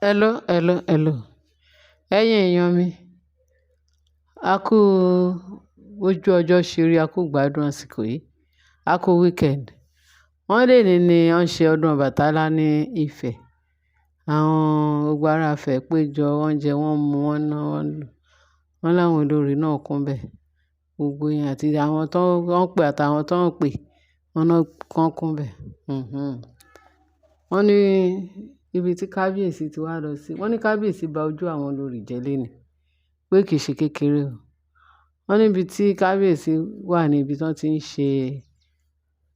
Hello, hello, hello. Ẹ̀yin èèyàn mi, a kú ojú ọjọ́ ṣe rí, a kú gbádùn àsìkò yìí, a kú weekend. Wọ́n lè ní wọ́n ṣe ọdún Ọbàtálá ní Ifẹ̀. Àwọn gbogbo ará Ifẹ̀ péjọ, wọ́n jẹ, wọ́n mu, wọ́n ná, wọ́n lò. Wọ́n láwọn olórí náà kún bẹ́ẹ̀. Gbogbo èèyàn àti àwọn tó ń pè àtàwọn tó ń pè, wọ́n náà kán kún bẹ́ẹ̀. Wọ́n ní ibi tí kábíyèsí ti wá lọ sí. Wọ́n ní kábíyèsí ba ojú àwọn olórí jẹ́ léni, pé kì í ṣe kékeré o. Wọ́n ní ibi tí kábíyèsí wà ní ibi tí wọ́n ti ń ṣe,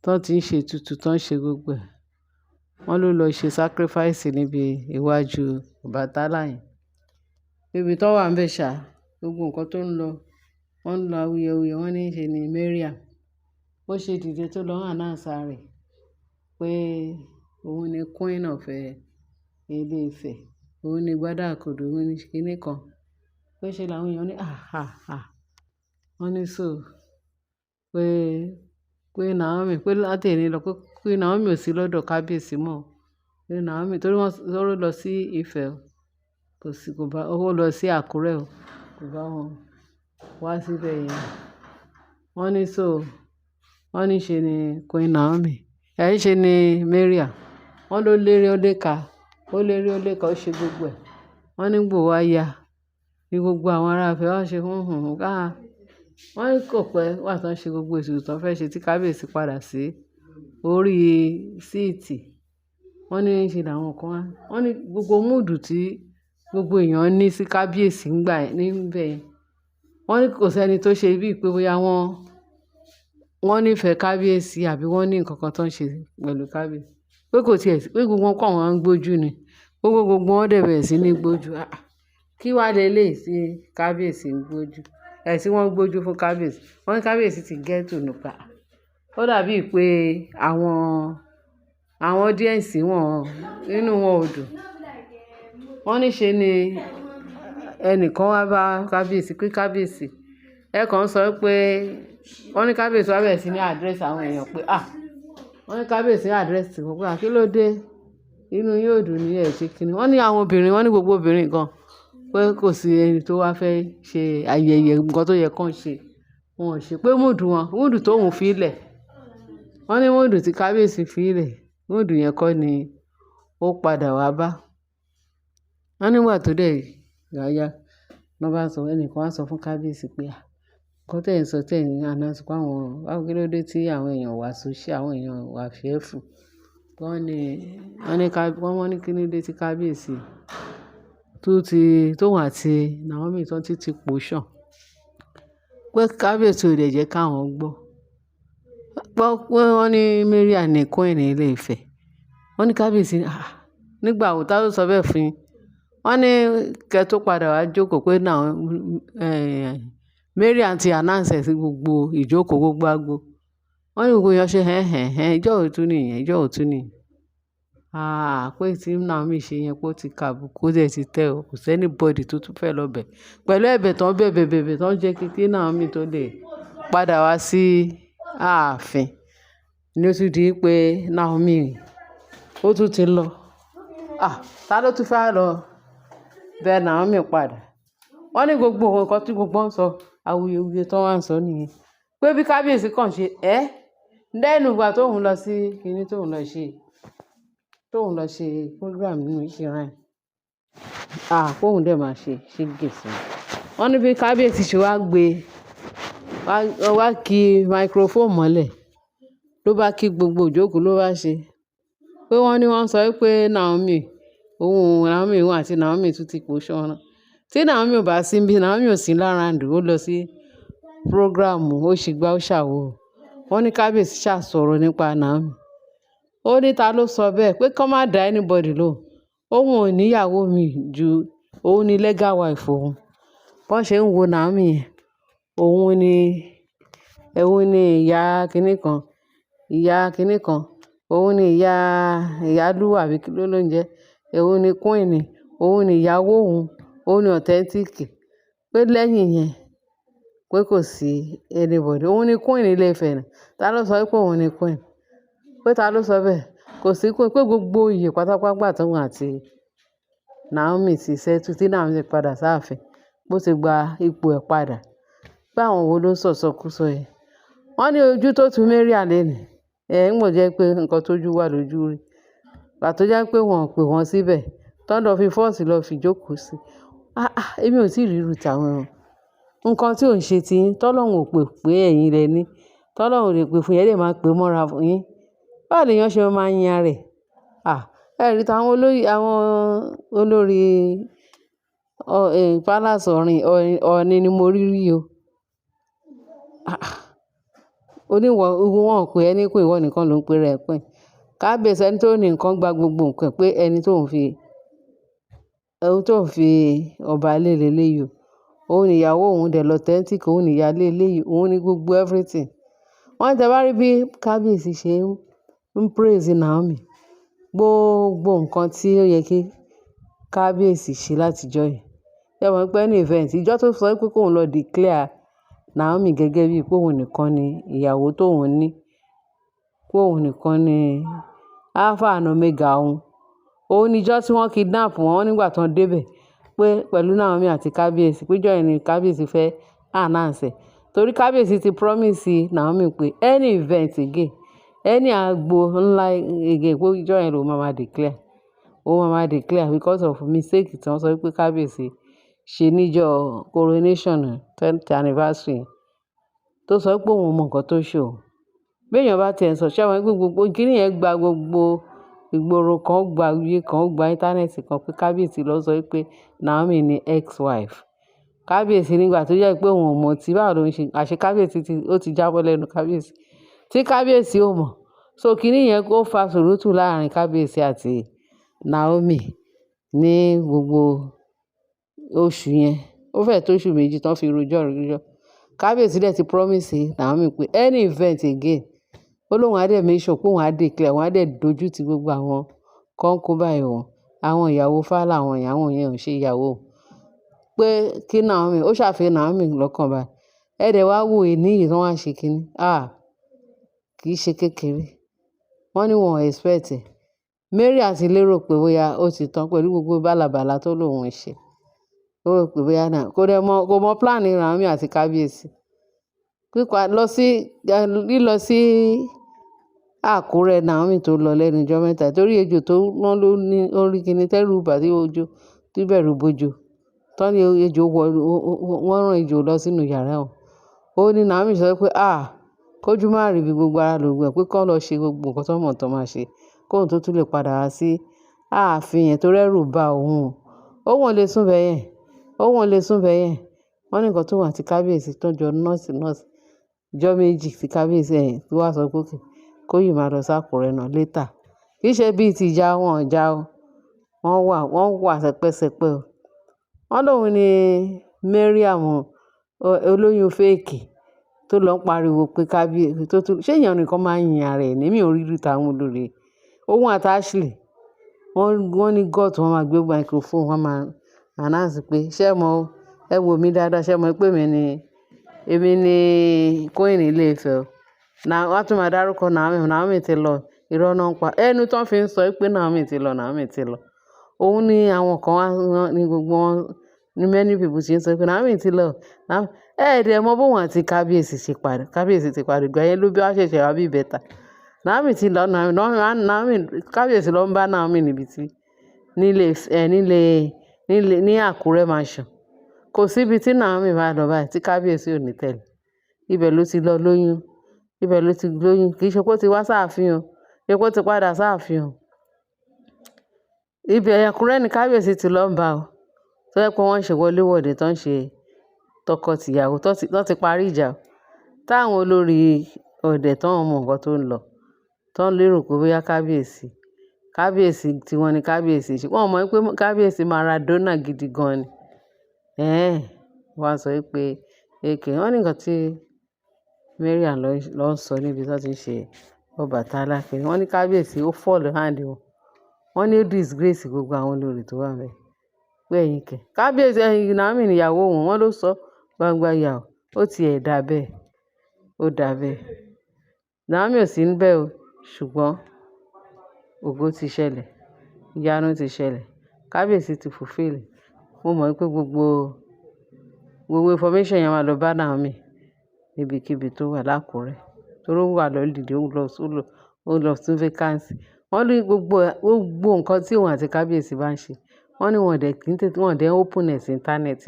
tí wọ́n ti ń ṣe ètùtù, tí wọ́n ń ṣe gbogbo ẹ̀. Wọ́n ló lọ ṣe sacrifice níbi iwájú Ọbàtálá yẹn. Ibi tí wọ́n wà níbẹ̀ ṣá, gbogbo nǹkan tó ń lọ, wọ́n ń lọ awuyewuye, wọ́n ní ṣe ni Mariam. Ó ṣe dìde tó lọ announce ara rẹ̀ pé òun ni Queen of Ilé Ifẹ̀, òun ni Gbádàkòdò, òun ni kíní kan. Pé ṣe làwọn èèyàn ní "à, à, à." Wọ́n ní so pé Queen Naomi, pé láti òní lọ pé Queen Naomi ò sí lọ́dọ̀ kábíyèsí mọ́. Queen Naomi torí wọ́n lọ sí Ifẹ̀ o, kò sí, kò bá, ó lọ sí Àkúrẹ́ o, kò bá wọn wá síbẹ̀ yẹn. Wọ́n ní so, wọ́n ní ṣe ni Queen Naomi, ẹ̀ ṣe ni Mariam. Wọ́n ló lérí ó léka, ó lérí ó léka, ó ṣe gbogbo ẹ̀. Wọ́n ní gbò wá ya, ní gbogbo àwọn ará Ifẹ̀ wọ́n ṣe hún hún hún ká. Wọ́n ní kò pẹ́ wà tí wọ́n ṣe gbogbo ètùtù tí wọ́n fẹ́ ṣe tí kábíyèsí padà sí orí seat. Wọ́n ní ṣe làwọn kan wá. Wọ́n ní gbogbo mood tí gbogbo èèyàn ní sí kábíyèsí nígbà níbẹ̀ yẹn. Wọ́n ní kò sí ẹni tó ṣe bíi pé bóyá wọ́n, wọ́n nífẹ̀ẹ́ kábíyèsí àbí wọ́n ní nǹkan kan tó ń ṣe pẹ̀lú kábíyèsí. Pé kò tí ẹ̀ sí, pé gbogbo wọn kàn wọ́n ń gbójú ni. Gbogbo gbogbo wọn dẹ̀ bẹ̀rẹ̀ sí ní gbójú. Àà, kí wá lé lé tí kábíyèsí ń gbójú? Ẹ̀ tí wọ́n ń gbójú fún kábíyèsí. Wọ́n ní kábíyèsí ti get to know pé, ó dàbí pé àwọn, àwọn audience wọn, inú wọn ò dùn. Wọ́n ní ṣe ni ẹnìkan wá bá kábíyèsí pé kábíyèsí, ẹ kàn ń sọ pé wọ́n ní kábíyèsí wá bẹ̀rẹ̀ sí ní address àwọn èèyàn pé à, wọ́n ní kábíyèsí address wọn pé à kí ló dé? Inú yín ò dùn ní ẹ ṣe kíni. Wọ́n ní àwọn obìnrin, wọ́n ní gbogbo obìnrin gan pé kò sí ẹni tó wá fẹ́ ṣe ayẹyẹ nǹkan tó yẹ kó ṣe. Wọn ò ṣe pé mood wọn, mood tó ń fi lẹ̀. Wọ́n ní mood tí kábíyèsí fi lẹ̀, mood yẹn kọ́ ni ó padà wá bá. Wọ́n nígbà tó dẹ̀ yá, wọ́n bá sọ, ẹnìkan wá sọ fún kábíyèsí pé à, nǹkan tí ẹ̀ ń sọ tí ẹ̀ ń announce pé àwọn, báwo kí ló dé tí àwọn èèyàn wá social, àwọn èèyàn wá fearful. Wọ́n ní, wọ́n ní ká, wọ́n ní kí ló dé tí kábíyèsí tó ti, tóun àti Naomi tó ti potion. Pé kábíyèsí ò dẹ̀ jẹ́ káwọn gbọ́. Pé wọ́n ní Mariam ni Queen Ilé Ifẹ̀. Wọ́n ní kábíyèsí ní, àh, nígbà wo tá ló sọ bẹ́ẹ̀ fún yín? Wọ́n ní kí ẹ tó padà wá jókòó pé Mariam ti announce ẹ̀ sí gbogbo ìjókòó gbogbo agbo. Wọ́n ní gbogbo èèyàn ṣe hẹ́n hẹ́n hẹ́n, ìjọ́ wo tún nìyẹn, ìjọ́ wo tún nìyẹn. Àà, pé tí Naomi ṣe yẹn pé ó ti ka àbùkù ó dẹ̀ ti tẹ́ o. Kò sí anybody tó tún fẹ́ lọ bẹ̀. Pẹ̀lú ẹ̀bẹ̀ tó ń bẹ̀ bẹ̀ bẹ̀ tó ń jẹ́ kí Naomi tó lè padà wá sí ààfin. Ní ó tún di pé Naomi ó tún ti lọ. À, ta ló tún fẹ́ lọ bẹ Naomi padà? Wọ́n ní gbogbo nǹkan tí gbogbo wọn ń sọ, awuyewuye tó wá ń sọ nìyẹn. Pé bí kábíyèsí kàn ṣe ẹ́ lẹ́nu ìgbà tó ń lọ sí kíní tó ń lọ ṣe, tó ń lọ ṣe program nínú shrine. À, kóun dẹ̀ máa ṣe ṣége sí i. Wọ́n ní bí kábíyèsí ṣe wá gbé, wá, wá kí microphone mọ́lẹ̀, ló bá kí gbogbo ìjókòó ló bá ṣe. Pé wọ́n ní wọ́n sọ wípé Naomi, òun Naomi, òun àti Naomi tún ti potion. Tí Naomi ò bá sí níbí, Naomi ò sí l'around, ó lọ sí program, ó ṣe gbá, ó ṣàwò. Wọ́n ní kábíyèsí ṣà sọ̀rọ̀ nípa Naomi. Ó ní ta ló sọ bẹ́ẹ̀ pé kó má dá anybody lóhùn. Òun ò ní ìyàwó mi ju, òun ni legal wife òun. Bọ́n ṣe ń wo Naomi yẹn, òun ni, òun ni ìyá kíní kan, ìyá kíní kan, òun ni ìyá, ìyá lúwà àbí kí ló ń jẹ́, òun ni queen, òun ni ìyàwó òun, òun ni authentic. Pé lẹ́yìn yẹn, pé kò sí anybody. Òun ni queen Ilé Ifẹ̀. Ta ló sọ wípé òun ni queen? Pé ta ló sọ bẹ́ẹ̀? Kò sí queen. Pé gbogbo oyè pátápátá tí òun àti Naomi ti settle, tí Naomi ti padà sáàfin, bó ti gba ipò ẹ̀ padà. Pé àwọn wo ló ń sọ̀sọkúsọ yẹn. Wọ́n ní ojú tó tu Mariam léni. Ẹ̀ ń gbọ́ jẹ́ pé nǹkan tó jú wà lójú rí. Ìgbà tó jẹ́ pé wọ́n ò pè wọ́n síbẹ̀. Tán lọ fi force lọ fi jókòó sí. Ah ah, èmi ò tí ì rí irú tàwọn. Nǹkan tí ò ń ṣe ti yín, tọ́lọ́run ò pè pé ẹ̀yin lẹ ní. Tọ́lọ́run ò lè pè fún yín, ẹ lè máa pè mọ́ra fún yín. Báwo ni èèyàn ṣe máa ń yin ara rẹ̀? Ah, ẹ rí tí àwọn olórí, àwọn olórí, palace ọ̀rìn, Ọọ̀ni ni mo rí rí o. Ah ah, oníwọ̀, wọ́n ò pè ẹ ní queen, ìwọ nìkan ló ń pe rẹ queen. Kábíyèsí ẹni tó ní nǹkan gba gbogbo nǹkan pé ẹni tó ń fi, ẹni tó ń fi ọba lé lé lé yìí o. Òun ni ìyàwó òun dẹ̀ lọ authentic, òun ni ìyálé ilé yìí, òun ni gbogbo everything. Wọ́n ní tí ẹ bá rí bí kábíyèsí ṣe ń praise Naomi, gbogbo nǹkan tí ó yẹ kí kábíyèsí ṣe láti ìjọ yìí. Ẹ mọ̀ pé ní event, ìjọ tó sọ pé kó ń lọ declare Naomi gẹ́gẹ́ bí pé òun nìkan ni ìyàwó tó òun ní, pé òun nìkan ni Alpha and Omega òun. Òun ni ìjọ tí wọ́n kidnap wọn nígbà tí wọ́n dé bẹ̀ pé pẹ̀lú Naomi àti kábíyèsí, pé ìjọ yẹn ni kábíyèsí fẹ́ announce ẹ̀. Torí kábíyèsí ti promise Naomi pé any event again, any agbo ńlá again pé ìjọ yẹn ló máa ma declare. Ó máa ma declare because of mistake tí wọ́n sọ pé kábíyèsí ṣe níjọ́ coronation 10th anniversary tó sọ pé òun ò mọ nǹkan tó ṣe òun. Bí èèyàn bá ti ẹ̀ sọ, ṣé ẹ mọ̀ pé gbogbo kíní yẹn gba gbogbo ìgboro kan, ó gba ayé kan, ó gba internet kan pé kábíyèsí ló sọ wípé Naomi ni ex-wife. Kábíyèsí nígbà tó jẹ́ pé òun ò mọ̀ tí báwo ló ń ṣe, àṣé kábíyèsí tí ó ti jábọ́ lẹ́nu kábíyèsí. Tí kábíyèsí ò mọ̀. So kíní yẹn ó fa sùrùtù láàrin kábíyèsí àti Naomi ní gbogbo oṣù yẹn. Ó fẹ́ tó oṣù méjì tó fi rojọ́ rojọ́. Kábíyèsí dẹ̀ ti promise Naomi pé any event again, ó lóun á dẹ̀ make sure pé òun á declare, òun á dẹ̀ dojú ti gbogbo àwọn concubine òun, àwọn ìyàwó fálà àwọn ìyàwó yẹn ò ṣe ìyàwó òun. Pé kí Naomi, ó ṣàfihàn Naomi lọ́kàn báyìí. Ẹ dẹ̀ wá wo èní yìí tí wọ́n á ṣe kíní. Ah, kì í ṣe kékeré. Wọ́n ní wọ́n expect ẹ̀. Mariam ti lérò pé bóyá ó ti tán pẹ̀lú gbogbo bálabàla tó lóun ń ṣe. Ó rò pé bóyá náà kò dẹ̀ mọ̀, kò mọ̀ plan Naomi àti kábíyèsí. Pípa lọ sí, lílọ sí Àkúrẹ́ Naomi tó lọ lẹ́nu ijọ́ mẹ́ta torí ejò tó wọ́n ló ní ó rí kíní tẹ́rù bà tí ojú, tí bẹ̀rù bojo. Tọ́ ní ejò wọ, wọ́n rán ejò lọ sínú yàrá wọn. Ó ní Naomi sọ pé "à, kójú má rí bí gbogbo ara lògùn ẹ̀ pé kó lọ ṣe gbogbo nǹkan tó mọ̀ tó máa ṣe kóun tó tún lè padà wá sí ààfin yẹn torí ẹ̀rù bà òun. Òun ò lè sùn bẹ́ẹ̀ yẹn. Òun ò lè sùn bẹ́ẹ̀ yẹn." Wọ́n ní nǹkan tó wà tí kábíyèsí tó jọ nọ́ọ̀sì nọ́ọ̀sì. Ìjọ́ méjì tí kábíyèsí ẹ̀ tó wá sọ pé okay kó yìí máa lọ sí Àkúrẹ́ náà later. Kì í ṣe bí i ti ìjà wọn ò já o. Wọ́n wà sẹpẹsẹpẹ o. Wọ́n lóun ní Mariam olóyún fake tó lọ ń pariwo pé kábíyèsí tó tún, ṣé èèyàn nìkan máa ń yin ara ẹ̀ ní? Èmi ò rí rí tàwọn olórí. Òun àti Ashley, wọ́n ní gut wọ́n máa gbé microphone, wọ́n máa announce pé ṣé ẹ mọ̀ o, ẹ wò mí dáadáa, ṣé ẹ mọ̀ pé èmi ni queen ilé Ifẹ̀ o. Na wọ́n tún máa dárúkọ Naomi, Naomi ti lọ, irọ́ náà ń pa. Ẹnu tó fi ń sọ pé Naomi ti lọ, Naomi ti lọ. Òun ní àwọn kan wá ní gbogbo wọn, ní many people ṣe ń sọ pé Naomi ti lọ. Ẹ dẹ̀ mọ̀ bóun àti kábíyèsí ṣe parí. Kábíyèsí ti parí. Ìgbà yẹn ló bí wá ṣẹ̀ṣẹ̀ wá bí ìbẹta. Naomi ti lọ, Naomi, kábíyèsí ló ń bá Naomi níbi tí, nílé, ẹ nílé, nílé, ní Àkúrẹ́ mansion. Kò sí ibi tí Naomi máa lọ báyìí tí kábíyèsí ò ní tẹ̀lé. Ibẹ̀ ló ti lọ lóyún. Ibẹ̀ ló ti lóyún. Kì í ṣe pé ó ti wá sáàfin o. Kì í ṣe pé ó ti padà sáàfin o. Ibẹ̀ Àkúrẹ́ ni kábíyèsí ti lọ ń bá o. Tó jẹ́ pé wọ́n ń ṣe wọléwọ̀de tó ń ṣe tọkọ-tìyàwó tó ti parí ìjà. Táwọn olórí ọ̀dẹ̀ tó ń mọ nǹkan tó ń lọ, tó ń lérò pé bóyá kábíyèsí, kábíyèsí tí wọ́n ní kábíyèsí ṣe. Wọ́n ò mọ̀ pé kábíyèsí Maradona gidi gan ni. Ẹ̀hẹn, wọ́n á sọ wípé èké. Wọ́n ní nǹkan tí Mariam ló ń sọ níbi tí wọ́n ti ń ṣe Ọbàtálá pé wọ́n ní kábíyèsí ó fall hand wọn. Wọ́n ní ó disgrace gbogbo àwọn olórí tó wà níbẹ̀. Pé ẹ̀yin kẹ̀. Kábíyèsí ẹ̀yin Naomi ni ìyàwó òun. Wọ́n ló sọ gbangba ìyàwó. Ó ti ẹ̀ dà bẹ́ẹ̀. Ó dà bẹ́ẹ̀. Naomi ò sí níbẹ̀ o. Ṣùgbọ́n ògo ti ṣẹlẹ̀. Ìyanu ti ṣẹlẹ̀. Kábíyèsí ti fulfill. Mo mọ̀ pé gbogbo, gbogbo information yẹn máa lọ bá Naomi níbikíbi tó wà l'Ákúrẹ́. Torí ó wà l'holiday, ó lọ sí vacancy. Wọ́n ní gbogbo, gbogbo nǹkan tí òun àti kábíyèsí bá ń ṣe, wọ́n ní wọ́n dẹ̀ kí n tètè, wọ́n dẹ̀ open ẹ̀ sí internet.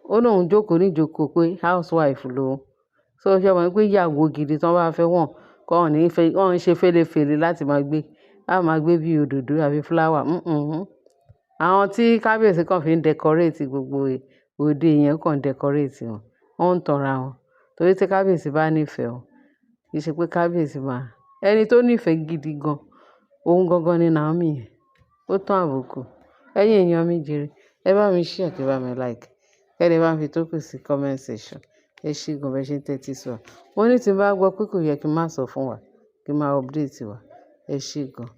Ó ní òun jókòó ní ìjókòó pé housewife lòun. So ṣé o mọ̀ pé ìyàwó gidi tí wọ́n bá fẹ́ wọ́n, kọ́ ò ní fẹ́, wọ́n ń ṣe fẹ́lẹ́fẹ́lẹ́ láti máa gbé bí òdòdó àbí flower. Àwọn tí kábíyèsí kan fi ń decorate gbogbo òde yẹn kàn decorate wọn. Wọ́n ń tanra wọn. Torí tí kábíyèsí bá nífẹ̀ẹ́ wọn, kì í ṣe pé kábíyèsí máa, ẹni tó nífẹ̀ẹ́ gidi gan, òun gangan ni Naomi yẹn. Ó tán àbùkù. Ẹ̀yin èèyàn mi jèrè. Ẹ bá mi share, kí ẹ bá mi like. Kẹ́ ẹ bá mi fi tókù sí comment section. Ẹ ṣé gan bẹ ṣe ń tẹ́tí sí wa. Mo ní tí n bá gbọ́ pé kò yẹ kí n má sọ fún wa, kí n máa update wa. Ẹ ṣé gan.